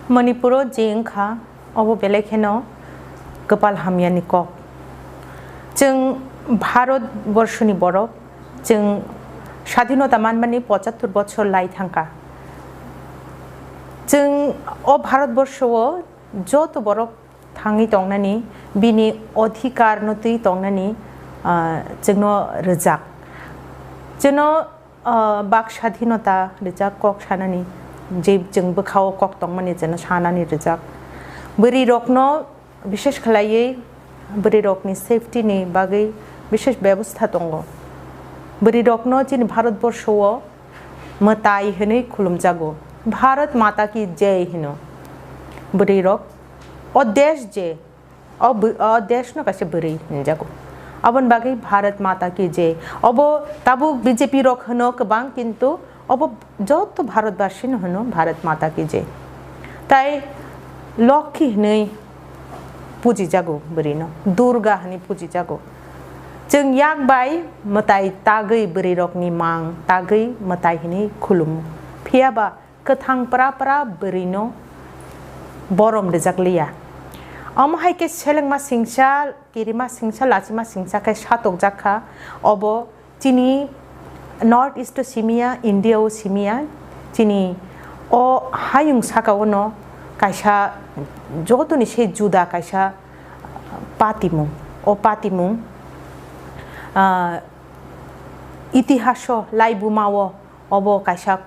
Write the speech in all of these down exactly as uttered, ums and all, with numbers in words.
Manipuro je wngkha, obo belai kheno kwpal hamyani kok. Chwng Bharat borshoni borok, chwng sadhinota manmani pochattor bochor lai thangkha. Chwng o Bharat borshao joto borok thangwi tongnani, bini odhikar no twi tongnani, ah, chwngno rwjak. Chwngno, ah, bak sadhinota rwjak kok sanani, je chwng bwkhao kok tongmani chwngno sanani rwjak. Bwrwi rokno bishesh khlaiwi bwrwi rokni safety ni bagwi bishesh bebostha tongo. Bwrwi rokno chini Bharat borshao mwtai hwnwi khulumjago. Bharat Mata ki Jai hino. Bwrwi rok o desh je, o bw-, o desh no kaisa bwrwi hinjago. Aboni bagwi Bharat Mata ki Jai. Obo tabuk B J P rok hwno kwbang, kintu obo joto Bharatbasi no hwno Bharat Mata ki Jai. Tai Lokhi hwnwi pujijago bwrwi no, Durga hwnwi pujijago. Chwng yak bai mwtai tagwi bwrwi rokni mang tagwi mwtai hwnwi khulumu. Phiya ba kwthang pra pra bwrwino borom rwjakliya. Omo hai khe selengma singsa, kirima singsa, lachima singsa khe satokjak kha. Obo chini North East o simiya, India o simiya, chini o hayung saka o no kaisa jotoni se juda kaisa patimung. O patimung, ah, itihaso, laibuma o obo kaisa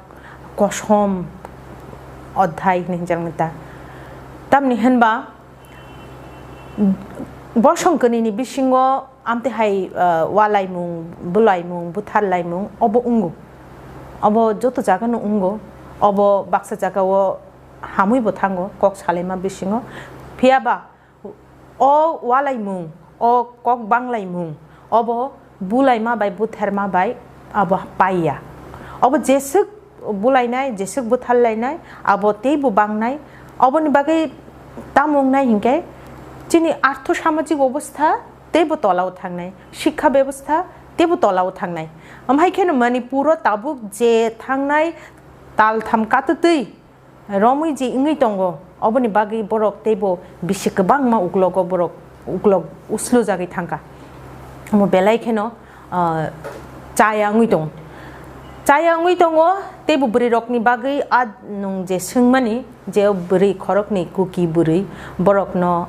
kosom odhai hinwi hwnjaknai ta. Tamni hwnba, bosong kwnwini bisingo amtwi hai, ah, walaimung, bwlaimung, bwtharlaimung obo wngo. Obo joto jagano wngo. Obo baksa jagao hamwi bo thango kok salaima bisingo. Phiya ba, o walaimung, o kok banglaimung, obo bulaima bai butharma bai abo paiya. Obo jeswk bulainai, jeswk butharlainai, abo teibo bangnai. Oboni bagwi tamo wngnai hinkhe chini artho samajik obostha teibo tolao thangnai, shikkha bebostha teibo tolao thangnai. Omo hai kheno Manipuro tabuk je thangnai taltham katutwi romwi je wngwi tongo, oboni bagwi borok teibo bisi kwbangma uklogo borok uklok uslujagwi thangkha. Omo belai kheno, ah, chaya wngwi tongo. Chaya wngwi tongo, teibo bwrwirokni bagwi a nwng je swngmani, je bwrwi khoroknwi Kuki bwrwi, borokno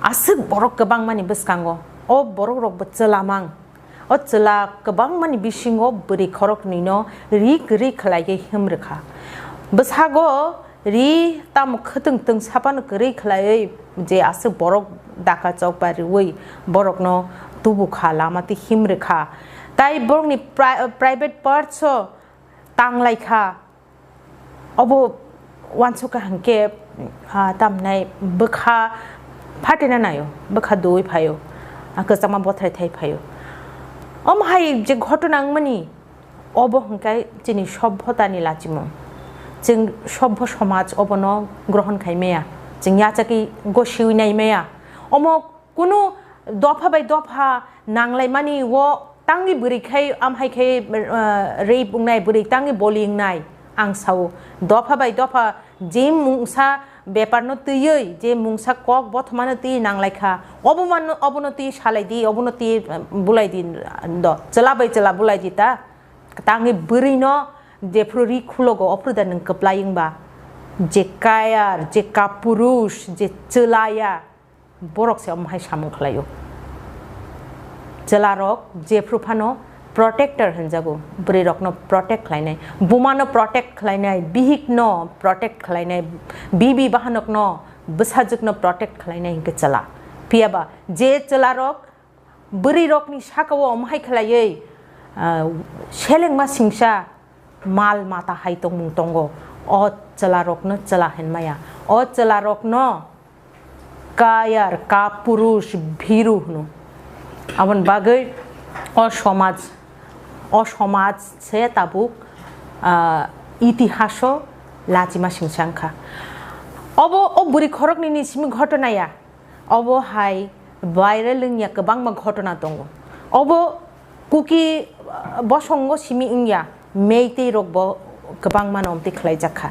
aswk borok kwbangmani bwskango, o borokrokbo chwla mang. O chwla kwbangmani bisingo bwrwi khoroknwino ri kwrwi khlaiwi him rwkha. Bwsago ri tamo khwtwng twng saphano kwrwi khlaiwi je aswk borok daka chok ba riwi borokno tubukha, lama twi him rwkha. Tai borokni pri-, private parts o tanglaikha. Obo uansukha hinkhe, ah, tamnai bwkha phatena naio, bwkha dui phaio, ah, kwchangma bothrai thai phaio. Omo hai je ghotona wngmani, obo hinkhe chini sobbhotani lachimung. Chwng sobbho somaj obono grohon khai maya, chwng yachakwi gosiwi nai maya. Omo Kunu dopha bai dopha nanglaimani o tangwi bwrwi khai, am hai khai, ah, rape wngnai, bwrwi tangwi boli wngnai, ang sao. Dopha bai dopha je mungsa bepar no twiwi, je mungsa kok bothoma no twiwi nanglaikha, obo man, obo no twiwi salai di, obo no twiwi, ah, bulai di, do, chwla bai chwla bulai di ta. Tangwi bwrwi no jephru ri khulogo, ophru da nwng kwplai wngba? Je kayar, je kapurush, je chwlaya, borok se omo hai samung khlaio. Chwlarok jephru phano protector hinjago, bwrwirokno protect khlainai, bumano protect khlainai, bihikno protect khlainai, bibi bahanokno, bwsajwkno protect khlainai hinkhe chwla. Phiyaba je chwlarok bwrwirokni sakao omo hai khlaiwi, ah, selengma singsa mal mata hai tongmung tongo, o chwlarokno chwla hinmaya. O chwlarokno kayar, kapurush, bhiru hwno. Aboni bagwi o somaj, o somaj se tabuk, ah, itihaso lachima singsa wngkha. Obo o bwrwi khoroknwini simi ghotona ya. Obo hai viral wngya kwbangma ghotona tongo. Obo Kuki, ah, bosongo simi wngya, Meitei rokbo kwbangmano omtwi khlaijak kha.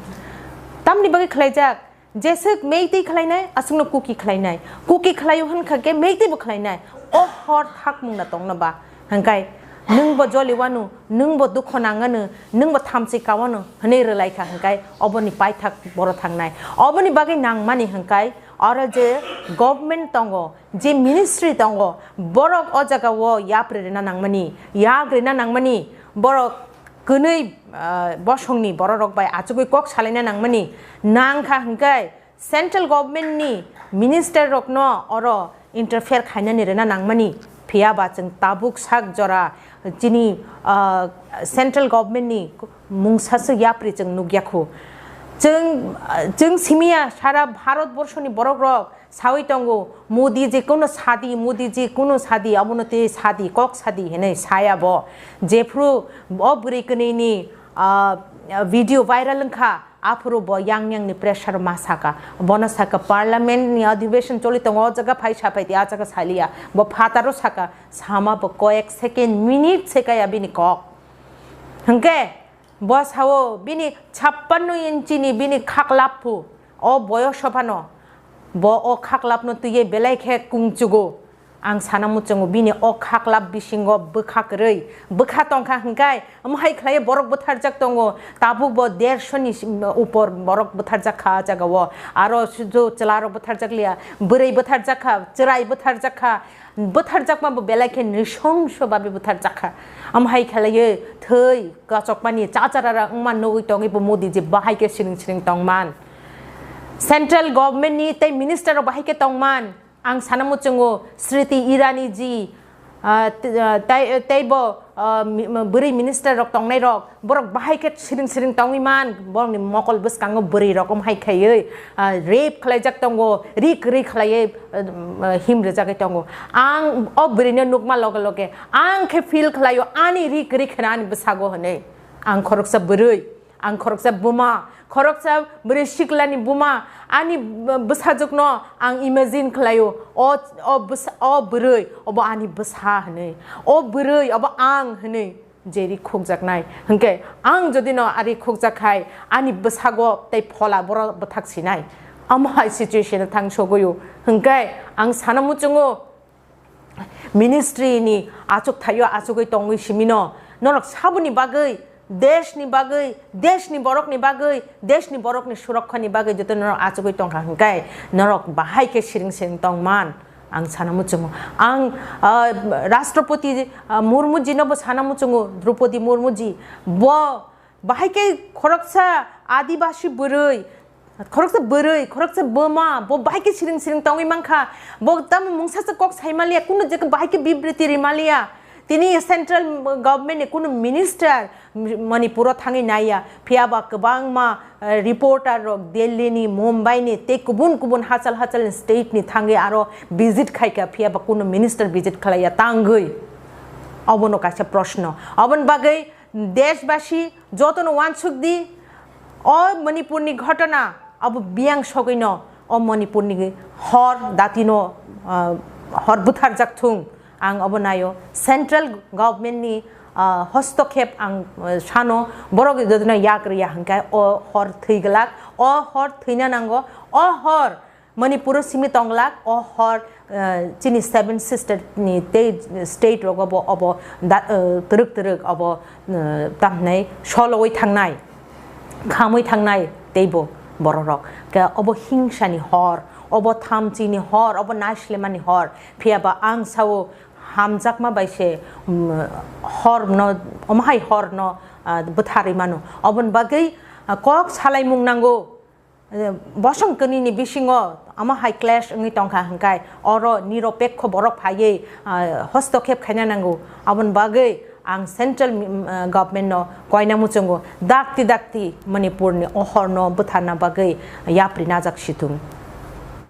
Tamni bagwi khlaijak, Jeswk Meitei khlainai, aswkno Kuki khlainai. Kuki khlaio hwnkha khe Meitei bo khlainai. O hor thakmung na tongno ba? Hwnkhe nwng bo joli wano, nwng bo dukho nangano, nwng bo thamchi kawano hwnwi rwlai kha hwnkhe oboni paithak boro thangnai. Oboni bagwi nangmani hwnkhe oro je government tongo, je ministry tongo, borok o jagao yapri rwna nangmani, yak rwna nangmani, borok kwnwi, ah, bosongni bororok bai achugwi kok salaina nangmani nangkha hwnkhe central government ni minister rokno oro interfere khainani rwna nangmani. Phiya ba chwng tabuk sak jora chini, ah, central government ni mungsa se yapri chwng nukya khu. Chwng, ah, chwng simiya sara Bharat borso ni borok rok sawi tongo, Modi ji kuno sadi, Modi ji kuno sadi, abono tei sadi, kok sadi hinwi saya bo. Jephru o bwrwi kwnwi ni, ah, video viral wngkha, aphuru bo yang yang ni pressure ma saka. Bono saka parliament ni adhibeshon choli tongo, o jaga phai sa phai di, a jaga saliya. Bo phataro saka, sama bo koyek second, minute se kaya bini kok. Hwnkhe bo sao bini chappanno inchi ni bini khaklap phu. O boyoso phano bo o khaklapno twiwi belai khe kungchugo. Ang sana muchungo bini o khaklap bisingo bwkha kwrwi, bwkha tongkha hwnkhe, omo hai khlaiwi borok bwtharjak tongo, tabuk bo dershoni si-, upor borok bwtharjak kha ah jagao, aro sudu chwlarok bwtharjak liya, bwrwi bwtharjak kha, chwrai bwtharjak kha, bwtharjakma bo belai khe nrisongso babe bwtharjak kha. Omo hai khlaiwi thwi kachokmani chacharara wngma nugwi tongwi bo Modi ji bahai khe siring siring tongman. Central government ni tei minister rok bahai khe tongman. Ang sana muchungo Smriti Irani ji, ah, t-, ah, tai, tei bo, ah, mi-, ma-, bwrwi minister rok tongnai rok, borok bahai khe siring siring tongwi man, borokni mokol bwskango bwrwi rok om hai khaiwi, ah, rape khlaijak tongo, ri kwrwi khlaiwi, ah, him rwjagwi tongo. Ang o bwrwino nukma loge loge ang khe feel khlaio, ani ri kwrwi kheno ani bwsago hwnwi. Ang khoroksa bwrwi. Ang khoroksa buma, khoroksa bwrwi siklani buma, ani bwsajwkno ang imagine khlaio, o, o bwsa-, o bwrwi, obo ani bwsa hwnwi, o bwrwi, obo ang hwnwi je ri khukjaknai. Hwnkhe ang jodi no ari khukjak khai, ani bwsago tei phola boro bwthak sinai. Amo hai situation thang sogwi o. Hwnkhe ang sana muchungo, Ministry ni achuk thaio achugwi tongwi simino, norok saboni bagwi, desh ni bagwi, desh ni borok ni bagwi, desh ni borok ni surokha ni bagwi joto norok achugwi tongkha hwnkhe norok bahai khe siring siring tongman ang sana muchungo. Ang, ah, Rashtrapati, ah, Murmu ji no bo sana muchungo, Draupadi Murmu ji, bo bahai khe khoroksa Adibasi bwrwi, khoroksa bwrwi, khoroksa buma, bo bahai khe siring siring tongwi mankha. Bo tamo mungsa se kok saimaliya, kunu je bahai khe bibriti rimaliya. Tini central government ni kunu minister Manipur o thangwi naiya. Phiya ba kwbangma, eh, reporter rok Delhi ni, Mumbai ni tei kubun kubun hachal hachal ni state ni thangwi aro visit khaikha, phiya ba kunu minister visit khlaiya tangwi. Obono kaisa proshno. Oboni bagwi Deshbasi jotono uansuk di, o Manipurni ghotona abo biyang sogwino o Manipurni hor datino, ah, hor bwtharjak thung. Ang obo naio central government ni, ah, hostokhep ang, ah, sano borok jotono yak riya hwnkhe o hor thwi glak, o hor thwina nango, o hor Manipur o simi tonglak, o hor, eh, chini Seven Sister ni tei state rogo bo obo da, eh, twrwk twrwk obo, eh, tamhinai solowi thangnai, khamwi thangnai teibo bororok. Khe obo hingsani hor, obo thamchini hor, obo naislemani hor. Phiya ba ang sao hamjakma bai se, mm, horno, omohai horno, ah, bwtharwi mano. Oboni bagwi, ah, kok salaimung nango. Bosong kwnwini bisingo omo hai clash wngwi tongkha hwnkhe oro niropekho borok phaiwi, ah, hostokhep khaina nango. Aboni bagwi ang central, mm, ah, government no koina muchungo dakti dakti Manipur ni o horno bwtharna bagwi yapri najak si thung.